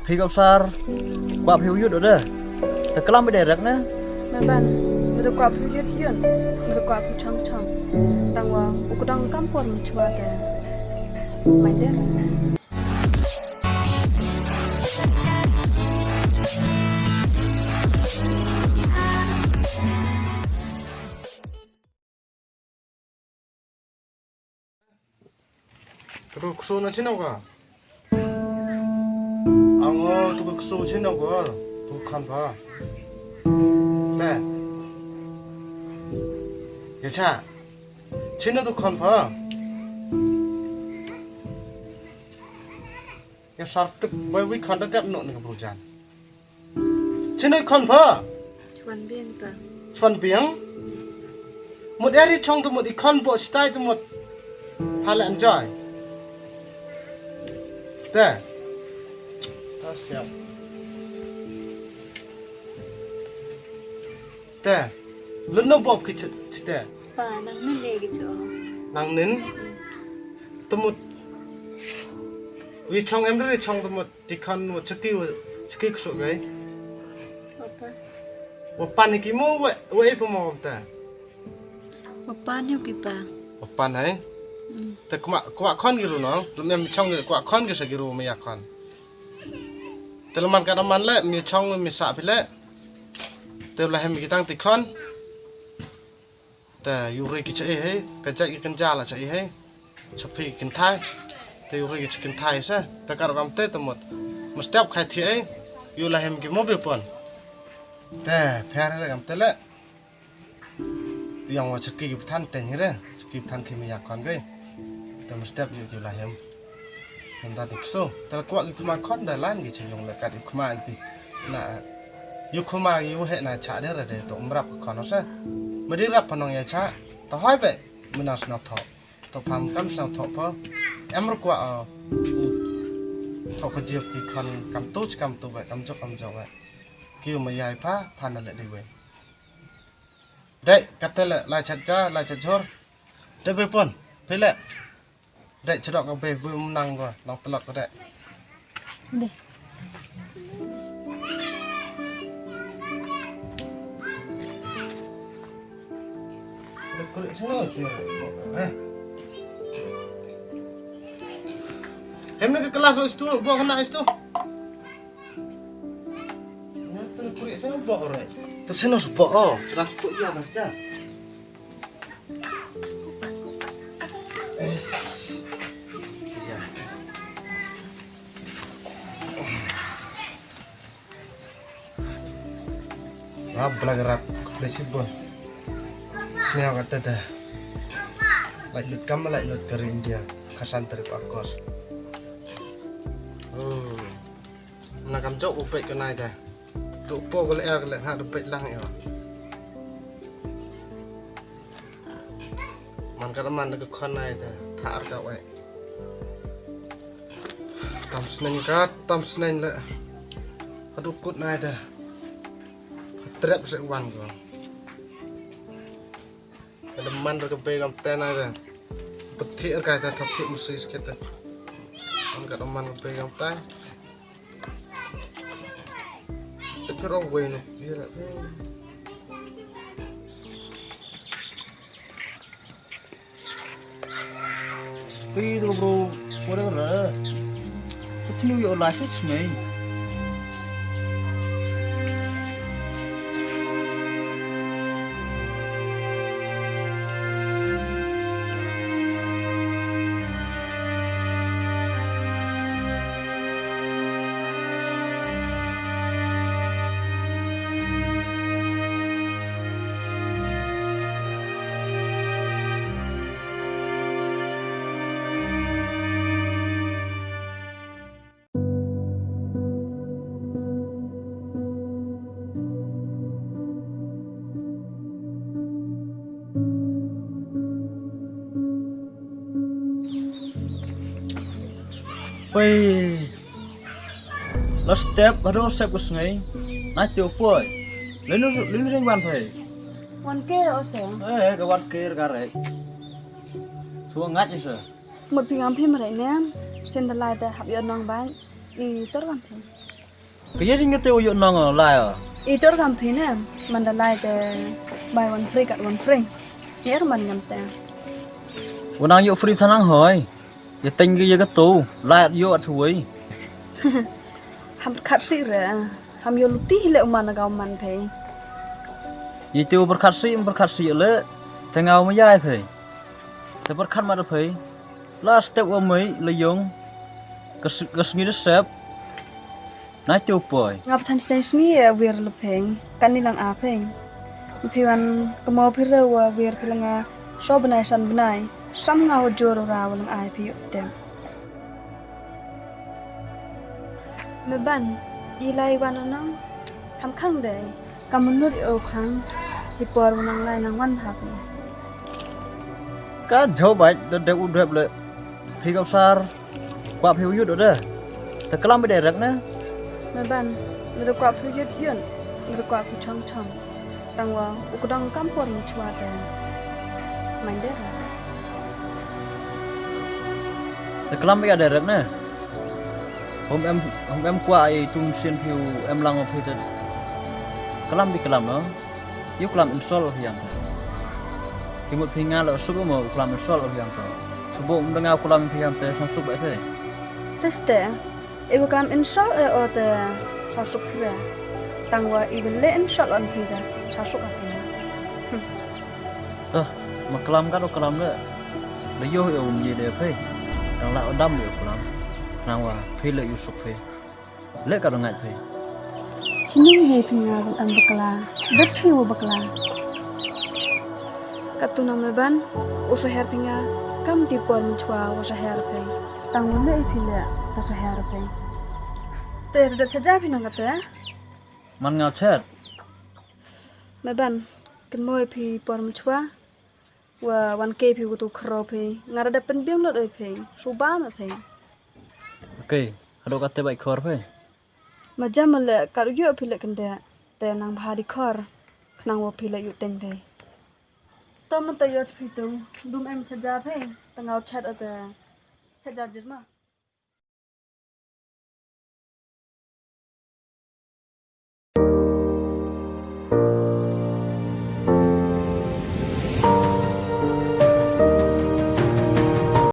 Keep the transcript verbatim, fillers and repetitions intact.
Phi ka usar, kwah phi u yut u de. Te klam i direct ne. Maban, me da kwah phi u yut yut, me da kwah phi u chong chong. Tang wa u kdong kam por me chwa te. Mai de. Ka tu ksu na chino ka? Ango tu ksu chino ka? Tu khan pha. Be. Ya cha. Chino tu khan pha. Ya sar tuk bai wi khan da dep no ni ka bru jan. Chino i khon pha? Chwan biang ta. Chwan biang? Mut eri chong tu mut i khon bo stai tu mut. Pha le enjoy. Te. Ta siap. Te. Lun no bob ki ch-, chite. Pa, nang nin le ki cho. Nang nin? Tu mut. Wi chong em ri chong tu mut. Ti khan wa chaki wa chaki ksu gai. Wa pan. Wa pan ki mo wa wa e pa mo ta. Wa pan yo ki pa. Wa pan hai. Mm. Te kuma kuma khon ki ru no. Lum em chong ki kuma khon ki sa ki ru ma ya khon. Te laman ka man le mi chong mi sa phi le. Te la hem ki tang ti khon. Te yu ri ki cha e hei, ka jait ki kynja la cha e hei. Cha phi ki kynthai. Te yu ri ki cha kynthai sa. Te ka rukom te te mut. Mustep khai thi ei. Yu la hem ki mo be pon. Te pher re kam te le. Ti yang wa cha ki ki than ten hi re. Cha ki than ki mi ya kon ge. Te mustep yu yu la hem. Hynda te kso. Te la kwah ki khma khon da lan ki cha yung la kat yu khma ti. Na yu khma yu he na cha de re de to mrap khon sa. Ma di rap panong ya cha. To hoi be. Mina sna tho. To pham kam sna tho pho. Em ru kwah o. To ka jip ki khon kam tu kam tu be kam jok kam jok be. Ki ma yai pha pha na le de we. Dei, kata le, lai chat ja, lai chat jhur. Dei, be pon, phi le. Dei, chadok ka be, be menang ko, nang telok ko dei. Dei. Dei, kulit sini, eh. Hem ni ke kelas tu, bawa kena tu. Tep sino sbo oh. Sila sbo ya mas ja. Yes. Ya. Wah, belag rap. Keplesit bon. Sini awak kata dah. Lai lut kam lai lut dari India. Kasan dari Pakos. Oh. Na kam jok u peit ka nai te. Tu po ka lyer ka lyer ha ka peit lang ïa. Man ka man ka khon nai te. Thar ka wei. Tam sneng ka tam sneng le. Ka tu kut nai te. Trep se wan ko. Ka da man ka bei kam te nai te. Pati ka te thap thik musi skit te. An ka da man ka bei kam te. Te ka ro wei no. Ye la. Phi to bro, pore na. Continue your life, it's me. Pei. Last step, haduh step ka sngi. Nai te u poi. Lenu, lenu ring wan pei. Wan ke o se. Eh, ka wan ke ka re. Suang ngat ni se. Mut phi ngam phi mrei ne. Sen da lai da hap yo nong bai. I tor kam phi. Ka ye jing ka te u yu nong lai. I tor kam phi ne. Man da lai te buy one free kat one free. Yer man ngam te. Unang yu free thanang hoi. Ye teng ki ye ka tu lai at yu at hui. Ham khat si re. Ham yu luti le man ga man phi. Ye te u ber khat si ber khat si le. Te ngau ma yai phi. Te ber khat ma da phi. La step wa mai le yong. Ka sngi de sep. Na chu poi. Nga pthan chai sngi e wir le pheng. Kan ni lang a pheng. Phi wan kamo phi re wa wir phi langa. So benai san benai. Sam nga wa jor ra wa lang ai phi yuk tem. Me ban. I lai wan nang. Ham khang dei. Kam nut i o khang. Ki por wa nang lai nang wan ha phi. Ka jho bai da dep u dep le. Phi ka sar. Kwah phi u yut de. Te klam bi direct ne. Me ban. Me da kwah phi u yut yut. Me da kwah phi chong chong. Tang wa u kdong kam por me chwa te. Main de. Te klam bi direct ne. Hom em hom em kwah ai tum sien phi u em lang phi te. Klam bi klam no. Yu klam insult hu yang te. Ki mut phi nga la suk mo klam insult hu yang te. Subo um danga klam phi yang te sang suk ba te. Teste. Ibu klam insult e o te sang suk phi. Tang wa ibu le insult on phi te sang suk phi. Hmm. Toh, ma klam ka do klam le. Le yo e um ye de phi. Tang la dam le klam. Nang wa phi le yu suk phi. Le ka rngai thei. Sini ngai phi nga ban am bakla. Bet phi wa bakla. Katu na me ban u saher phi nga kam ti por mchwa wa saher phi. Tang wa le phi le ta saher phi. Te dep saja phi nang kate. Man nga chet. Me ban kin moi phi por mchwa. Wa wan ke phi kutu khro phi. Nga da dep pynbiang lut oi phi. Suba ma phi. Okay, hado kate bai khor phi. Ma jam le kar yu phi le kende. Te nang bha di khor. Khnang wa phi le yu teng phi. To man te yo phi tu. Dum em chaja phi. Tangau chat ate. Chaja jirma.